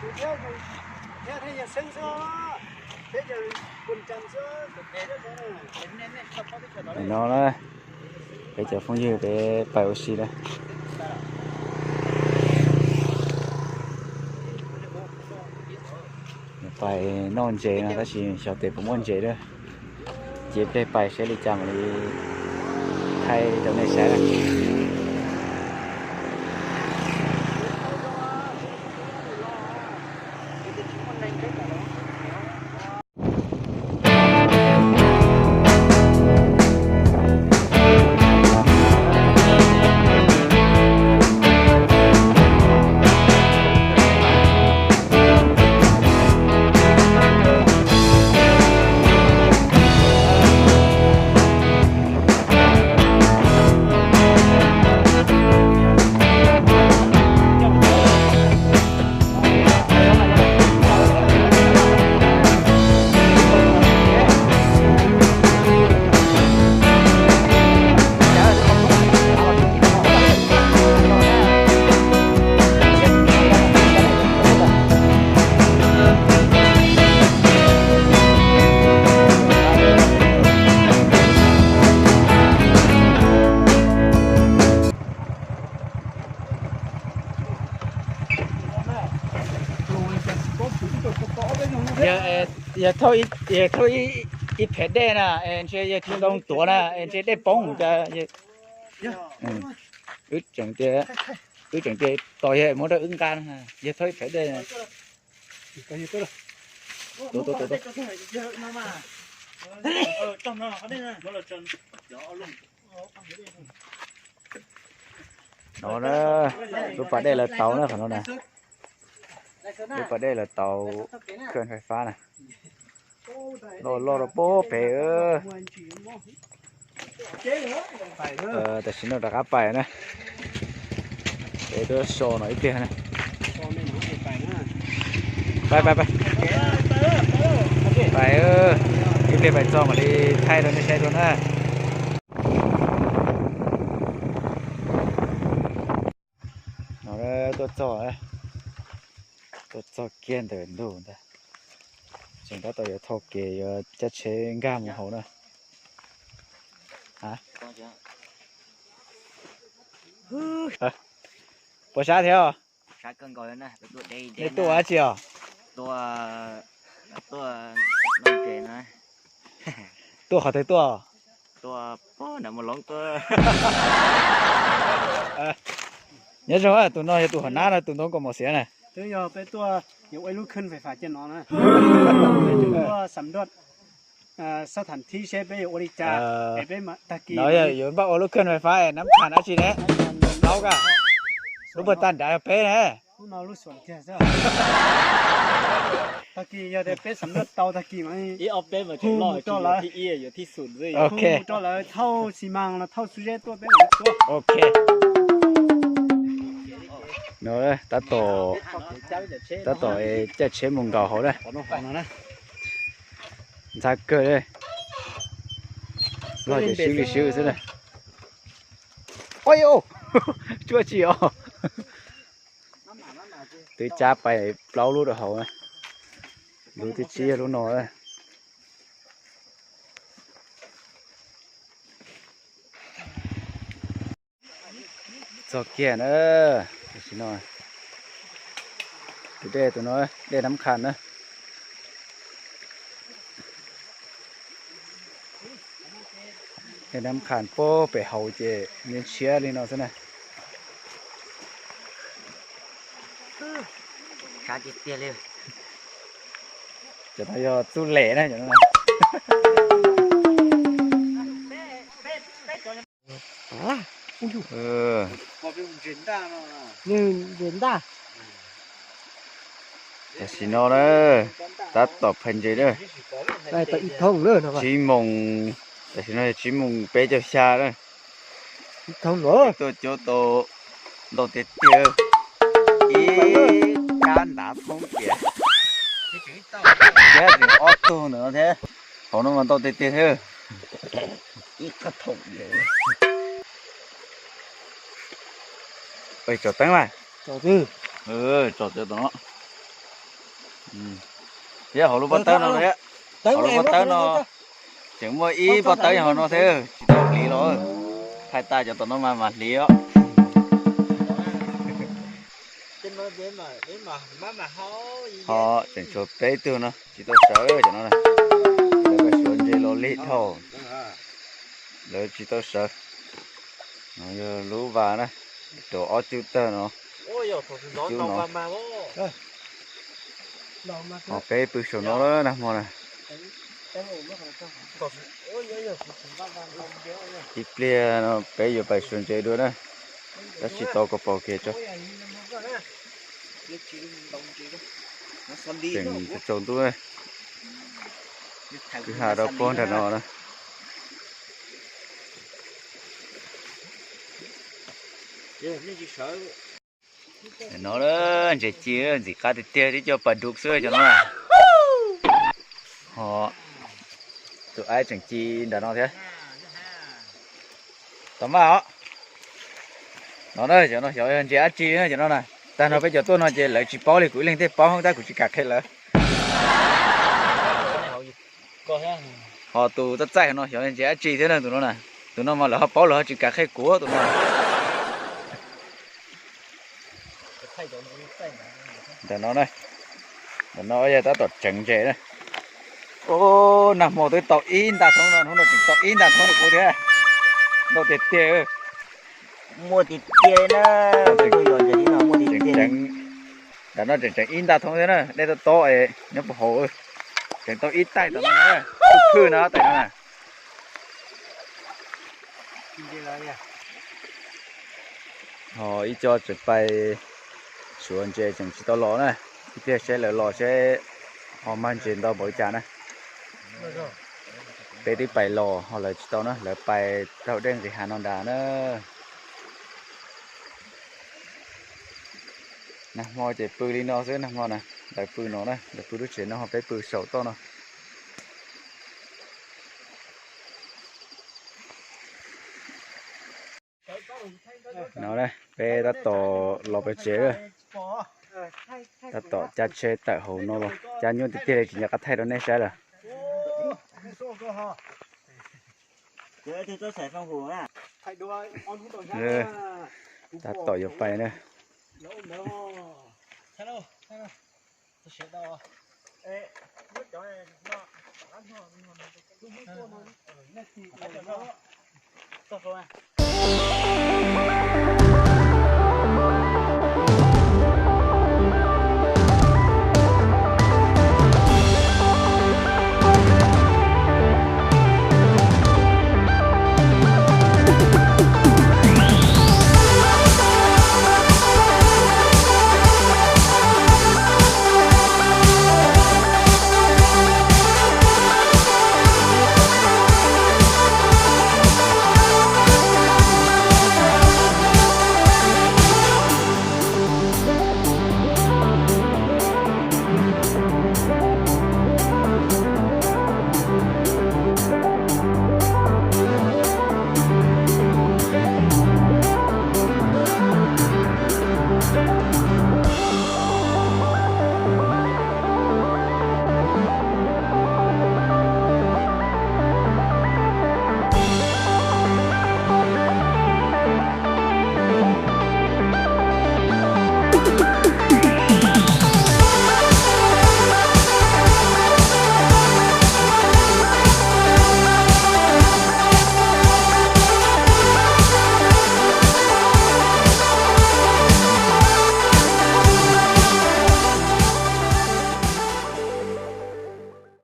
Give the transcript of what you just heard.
No na, peb cov phooj ywg peb pais ua si na. Pais noj ntses no tab sis xyov tes puas muaj ntses na. Cia peb pais saib li cas mam li thaij rau nej saib na. Yog thauj ib phev dej na, ntshe yog tsis tau tuav na, ntshe dej poob cas. Wb tseem tias, wb tseem tias tos yog muab rau wb nqa, yog thauj ib phev dej. No na, lub pas dej lawv tau na qhov no na. Lub pas dej lawv tau kheej fais fab na. Loj loj rau pem pem. Tam sim no rov qab pais na. Peb tuaj so no ib pliag na. Pais pais pais. Pais, ib pliag pais txog mam li thaij rau nej saib dua na. No tuaj txog, tuaj txog kiag ntawm ntug ntag. Tseem tab tom yuav thau kev yuav cab tsheb nkag mus hauv na. Puas sab thiab? Nej tuaj ua dab tsi os? Tuaj qhov twg tuaj? Nyob zoo, tus no yog tus hom nab no, tus ntoo kaus mom xiav na. Twb yog peb tuaj yuav ua ib lub kheej fais fab cia no na. Peb tuaj xam nruaj sab tham thib seb peb yuav ua li cas es peb tag kis no yog yuav npaj ua lub kheej fais fab nab kham dab tsi ne? Plaub ka. Lub puag tag nrad yog peb ne. Tag kis yog tias peb xam nruaj tau tag kis mas hu mus rau lawv, hu mus rau lawv thauj xi mas los thauj xub zeb tuaj peb mam li tuaj. Ok. No tab tom, tab tom caij tsheb mus nkaum hauv na. Ntxhab kawg li. Loj ces swb li swb xwb na. Ua, cuab tsis os. Twb cab pais plaub lub rau hauv na. Lub thib tsib yog lub no. Txog kiag na. Tam sim no tus dej, tus no dej Nab Kham na. Dej Nab Kham puag pem hauv ces ntshiab li no xwb na. Cov no yog txuj lem na, cov no. Tam sim no na, tab tom phais ntses na. Tsib moos, tam sim no yog tsib moos peb caug xya na. Tuaj cuab tau ntau tiag tiag, ib kab ntav thoob tias, thiab tseem ob tug ntawm no thiab. Hauv no mas ntau tiag tiag thiab. Tsom teeb mas. Tsom cov tom no. Thiab hauv lub pob tawb no thiab, hauv lub pob tawb no tseem muaj ib pob tawb hauv no thiab, tsis tau hliv los. Thaij tas cov tom no mas mam hliv os. Ho tseem tshuav peb tug no tsis tau sawv cov no na. Lawv pais xyuas ntses los lig dhau, lawv tsis tau sawv. No yog lub vas na, rau ob cub tawg no, cub no. Ho peb pw saum no nag hmo na. Ib pliag no peb yuav pais xyuas ntses dua na, tab sis tau kos pom kiag tso. Tseem tsaus ntuj, kwj ha rau puag nram no na. No ntses ci ntxim qab tiag tiag, tib co pas dub xwb cov no. Ho tus aib tseem ci nram no thiab. Tau maj os. No na, cov no xyov yog ntses dab tsi na cov no na. Tag no peb cov tuaj no ces lawv tsis paub li, kuv ib leeg thiaj paub tab kuv tsis kam qhia lawv. Ho tus txaij txaij no xyov ntses dab tsi thiab na tus no na. Tus no mas lawv ho paub lawv ho tsis kam qhia kuv tus no. Ntawm no na, ntawm no yog tab tom tseev ntses na. Nag hmo twb tau ib nta thoob no, hnub no tseem tau ib nta thoob rau kuv thiab. Ntau tiag tiag. Muaj tiag tiag na. Nram no tseem tseev ib nta thoob thiab na, dej tob tob es nyob puag hauv. Tseem tau ib taig tom no, phwj phwj no tais no na. Ho ib co tseem pais xyuas ntses tseem tsis tau los na, ib pliag seb lawv los seb ho mag ntses ntau npaum li cas na. Peb twb pais los ho lawv tsis tau na, lawv pais raug dej nqis hav no nrad na. Nag hmo ces pw li no xwb, nag hmo na lawv pw no na, lawv pw lub tsev no ho peb pw saum toj no. No peb tab tom los pem tsev, tab tom caij tsheb tawm hauv no los, caij nyuaj tiag tiag li tsis nco qab thaij rau nej saib lawm. Tab tom yuav pais na.